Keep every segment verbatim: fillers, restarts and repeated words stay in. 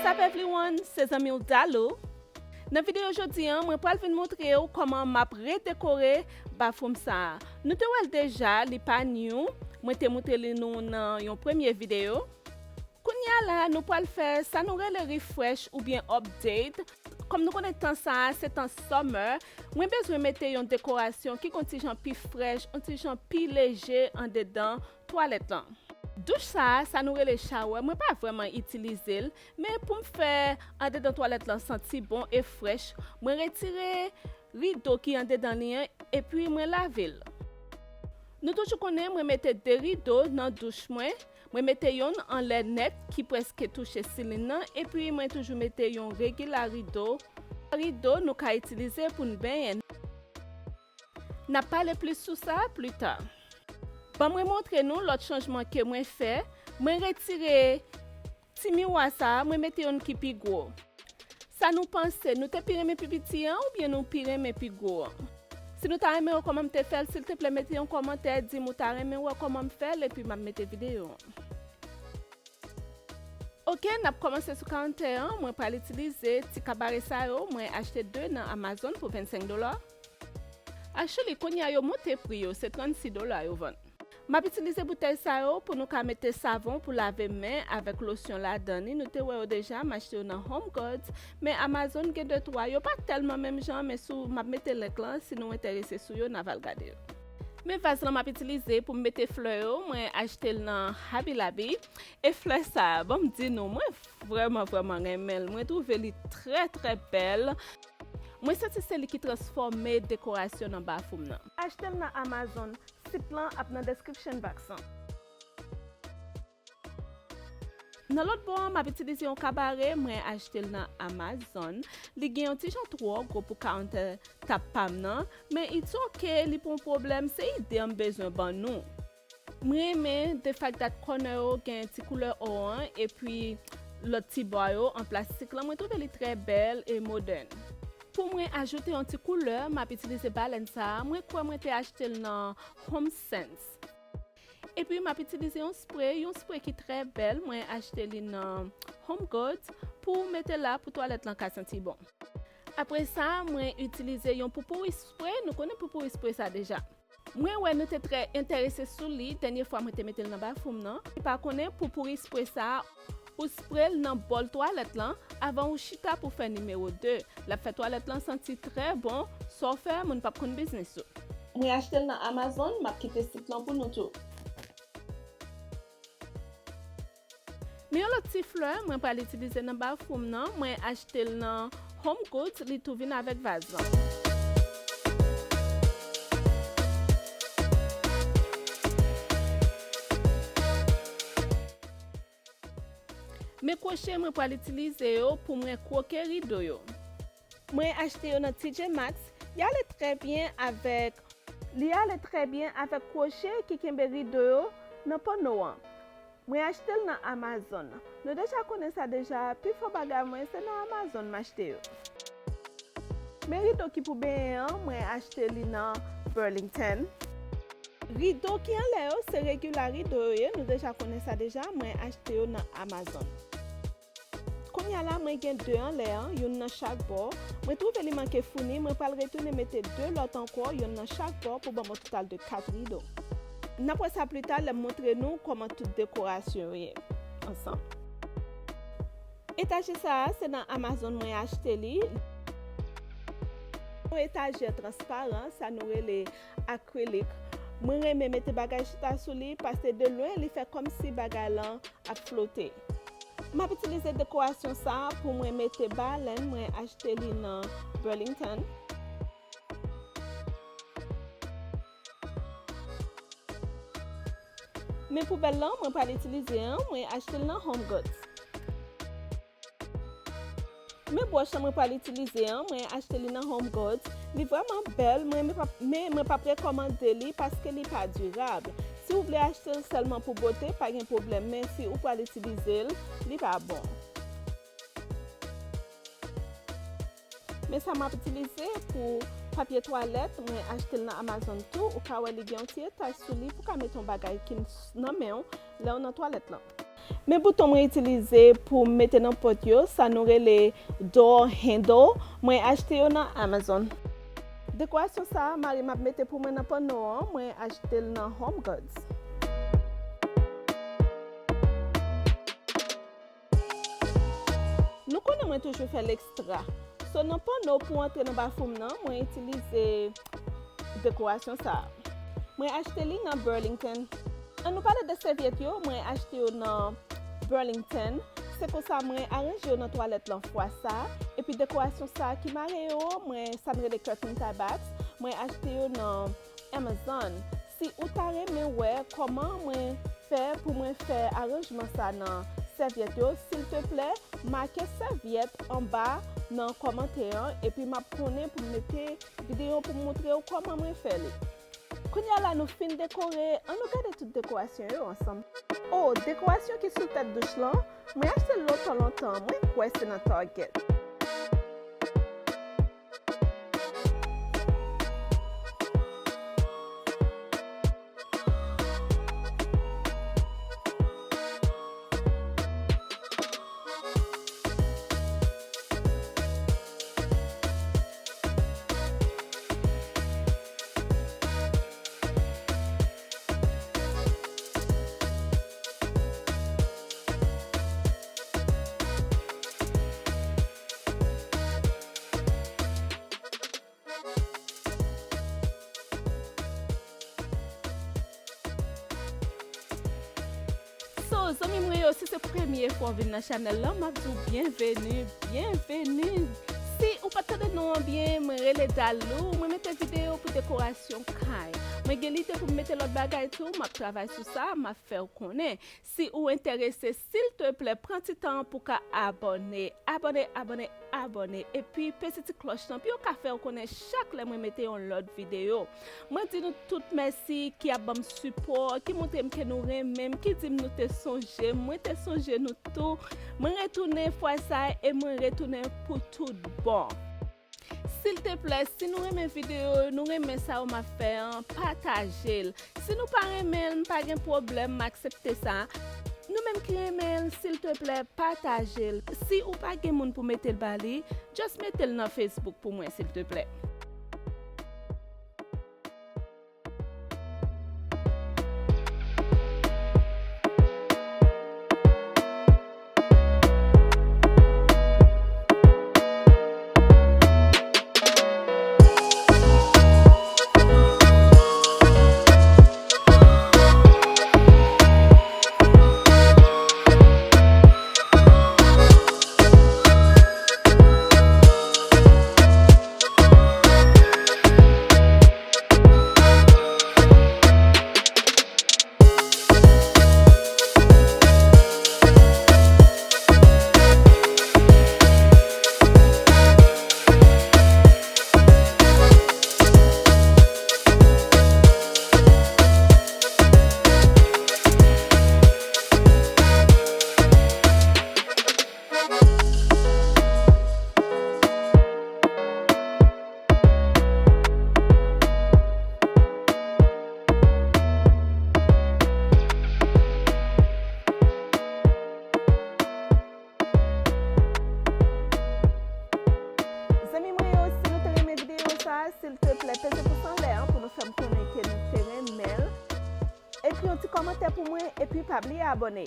What's up everyone, se zanmi w Dalou. Nan videyo jodi an, mwen pral vin montre w kòman m ap redekore bafoum sa a. Nou te wè l deja, li pa new. Mwen te montre li nou nan yon premye videyo. Kounye a la, nou pral fè sa nou rele refresh oubyen update. Kòm nou konnen tan sa a, se tan summer, mwen bezwen mete yon dekorasyon ki gon ti jan pi frèch, yon ti jan pi leje andedan twalèt lan. Douch sa a, sa nou rele shower, mwen pa vrèman itilize l, men pou m fè andedan twalèt lan santi bon e frèch, mwen retire rido ki andedan li an, epi mwen lave l. Nou toujou konnen mwen mete de rido nan douch mwen. Mwen mete yonn anlè nèt ki prèske touche silin nan, epi mwen toujou mete yon regila rido. Rido nou ka itilize pou n benyen. N ap pale plis sou sa pli ta. Ban mwen montre nou lòt chanjman ke mwen fè. Mwen retire ti miwa sa a, mwen mete yonn ki pi gwo. Sa nou panse, nou te pi renmen pi piti an oubyen nou pi renmen pi gwo an? Si nou ta renmen wè kòman m te fè l, silteplè mete yon kòmantè, di m ou ta renmen wè kòman m fè l, epi m ap mete videyo an. Oke, n ap kòmanse sou kawntè an. Mwen pral itilize ti kabare sa yo. Mwen achte de nan Amazon pou vennsenk dola. Actually, kounye a yo monte pri yo, se trannsis dola yo vann. M ap itilize boutèy sa yo pou nou ka mete savon pou lave men avèk losyon ladan li. Nou te wè yo deja, m achte yo nan Home Goods, men Amazon gen de twa. Yo pa tèlman menm jan, men sou, m ap mete link lan, si nou enterese sou yo, n a va al gade yo. Men vaz lan m ap itilize pou m mete flè yo, mwen achte l nan Hobby Lobby. E flè sa a, ban m di nou, mwen vrèman, vrèman renmen l. Mwen twouve li trè, trè bèl. Mwen santi se li ki transfòme dekorasyon nan bafoum nan. Achte l nan Amazon. Sit lan ap nan description box lan. Nan lòt bò an, m ap itilize yon kabare, mwen achte l nan Amazon. Li gen yon ti jan twò gwo pou kawntè tap pa m nan, men it's ok, li pa yon pwoblèm, se ide an m bezwen ban nou. M renmen the fact that corner yo gen ti koulè or an, epi lòt ti bò yo an plastik lan, mwen twouve li trè bèl e modèn. Pou mwen ajoute yon ti koulè, m ap itilize balèn sa a, mwen kwè mwen te achte l nan Home Sense. Epi m ap itilize yon spray, yon spray ki trè bèl, mwen achte li nan Home Goods, pou mete la pou twalèt lan ka santi bon. Apre sa, mwen itilize yon poupouri spray, nou konnen poupouri spray sa deja. Mwen wè nou te trè enterese sou li, dènye fwa mwen te mete l nan bafoum nan. Ou pa konnen poupouri spray sa a, ou spray l nan bòl twalèt lan, avan ou chita pou fè nimewo de. L ap fè twalèt lan santi trè bon, sa w fè, moun p ap konn biznis ou. Mwen achte l nan Amazon, m ap kite sit lan pou nou tou. Men yon lòt ti flè mwen pral itilize nan bafoum nan, mwen achte l nan Home Goods, li tou vin avèk vaz lan. Men kwoche mwen pral itilize yo pou mwen kwoke rido yo. Mwen achte yo nan T J Maxx. Li ale trè byen avèk, li ale trè byen avèk kwoche ki kenbe rido yo nan panno an. Mwen achte l nan Amazon. Nou deja konnen sa deja, pifò bagay mwen se nan Amazon m achte yo. Men rido ki pou benyen an, mwen achte li nan Burlington. Rido ki anlè yo se regila rido yo ye, nou deja konnen sa deja, mwen achte yo nan Amazon. Kounye a la, mwen gen de anlè an, youn nan chak bò. Mwen twouve li manke founi, mwen pral retounen mete de lòt ankò, youn nan chak bò, pou ban m yon total de kat rido. N ap wè sa pli ta lè m montre nou kòman tout dekorasyon yo ye ansanm. Etaje sa a, se nan Amazon mwen achte li. Yon etajè transparan, sa nou rele akrilik. Mwen renmen mete bagay chita sou li, paske de lwen li fè kòmsi bagay lan ap flote. M ap itilize dekorasyon sa a pou mwen mete balèn mwen achte li nan Burlington. Men poubèl lan mwen pral itilize an, mwen achte l nan Home Goods. Men bwòch lan mwen pral itilize an, mwen achte li nan Home Goods. Li vrèman bèl, mwen, men pa, men mwen p ap rekòmande li paske li pa dirab. Si w vle achte l sèlman pou bote, pa gen pwoblèm, men si ou pral itilize l, li pa bon. Men sa m ap itilize pou papye twalèt, mwen achte l nan Amazon tou. Ou ka wè li gen yon ti etaj sou li pou ka mete yon bagay ki n-, nan men w lè w nan twalèt lan. Men bouton mwen itilize pou m mete nan pòt yo, sa nou rele door handle, mwen achte yo nan Amazon. Dekorasyon sa a, mari m ap mete pou mwen nan panno an, mwen achte l nan Home Goods. Nou konnen mwen toujou fè l ekstra. So, nan panno pou antre nan bafou m nan, mwen itilize dekorasyon sa a. Mwen achte li nan Burlington. An nou pale de sèvyèt yo, mwen achte yo nan Burlington. Se konsa mwen aranje yo nan twalèt lan fwa sa a. Epi dekorasyon sa a ki mare yo, mwen, sa n rele curtain tie backs, mwen achte yo nan Amazon. Si ou ta renmen wè kòman mwen fè pou mwen fè aranjman sa nan sèvyèt yo, silteplè, make sèvyèt anba nan kòmantè an, epi m ap konnen pou m mete videyo pou m montre w kòman mwen fè li. Kounye a la nou fin dekore, an nou gade tout dekorasyon yo ansanm. O, dekorasyon ki sou tèt douch lan, mwen achte l lontan lontan, mwen kwè se nan Target. So, zanmi mwen yo, si se premye fwa w vin nan chanèl lan, m ap di w byenveni, byenveni. Si ou pa t tande non an byen, mwen rele Dalou, mwen mete videyo pou dekorasyon kay. Mwen gen lide pou m mete lòt bagay tou, m ap travay sou sa, m ap fè w konnen. Si ou enterese, silteplè, pran ti tan pou ka abòne. Abòne, abòne, abòne. Epi peze ti klòch lan pou yo ka fè w konnen chak lè mwen mete yon lòt videyo. Mwen di nou tout mèsi ki ap ban m sipò, ki montre m ke nou renmen m, ki di m nou te sonje m. Mwen te sonje nou tou. Mwen retounen fwa sa a e mwen retounen pou tout bon. Silteplè, si nou renmen videyo yo, nou renmen sa yo m ap fè an, pataje l. Si nou pa renmen l, m pa gen pwoblèm, m aksepte sa. Nou menm ki renmen l, silteplè, pataje l. Si ou pa gen moun pou mete l ba li, just mete l nan Facebook pou mwen, silteplè. Zanmi mwen yo, si nou te renmen videyo sa a, silteplè, peze pous anlè an pou nou fè m konnen ke nou te renmen l. Ekri yon ti kòmantè pou mwen, epi pa bliye abòne.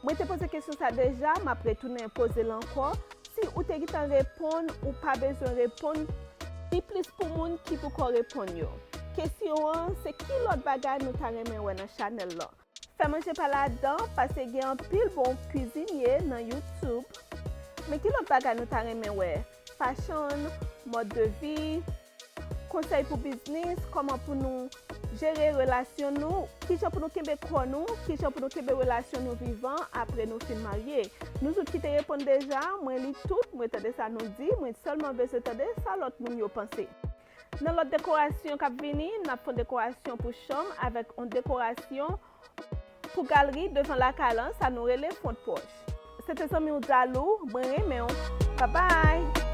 Mwen te poze kesyon sa deja, m ap retounen poze l ankò. Si ou te gentan reponn, ou pa bezwen reponn. Li plis pou moun ki poko reponn yo. Kesyon an, se ki lòt bagay nou ta renmen wè nan chanèl lan? Fè manje pa ladan, paske gen anpil bon kwizinye nan YouTube. Men ki lòt bagay nou ta renmen wè? Fashion, mode de vie, konsèy pou biznis, kòman pou nou jere relasyon nou, kijan pou nou kenbe kò nou, kijan pou nou kenbe relasyon nou vivan apre nou fin marye. Nou tout ki te reponn deja, mwen li tout, mwen tande sa nou di, mwen sèlman bezwen tande sa lòt moun yo panse. Nan lòt dekorasyon k ap vini, n ap fè yon dekorasyon pou chanm avèk yon dekorasyon pou galri devan lakay lan, sa nou rele front porch. Se te zanmi w Dalou, mwen renmen w. Babay!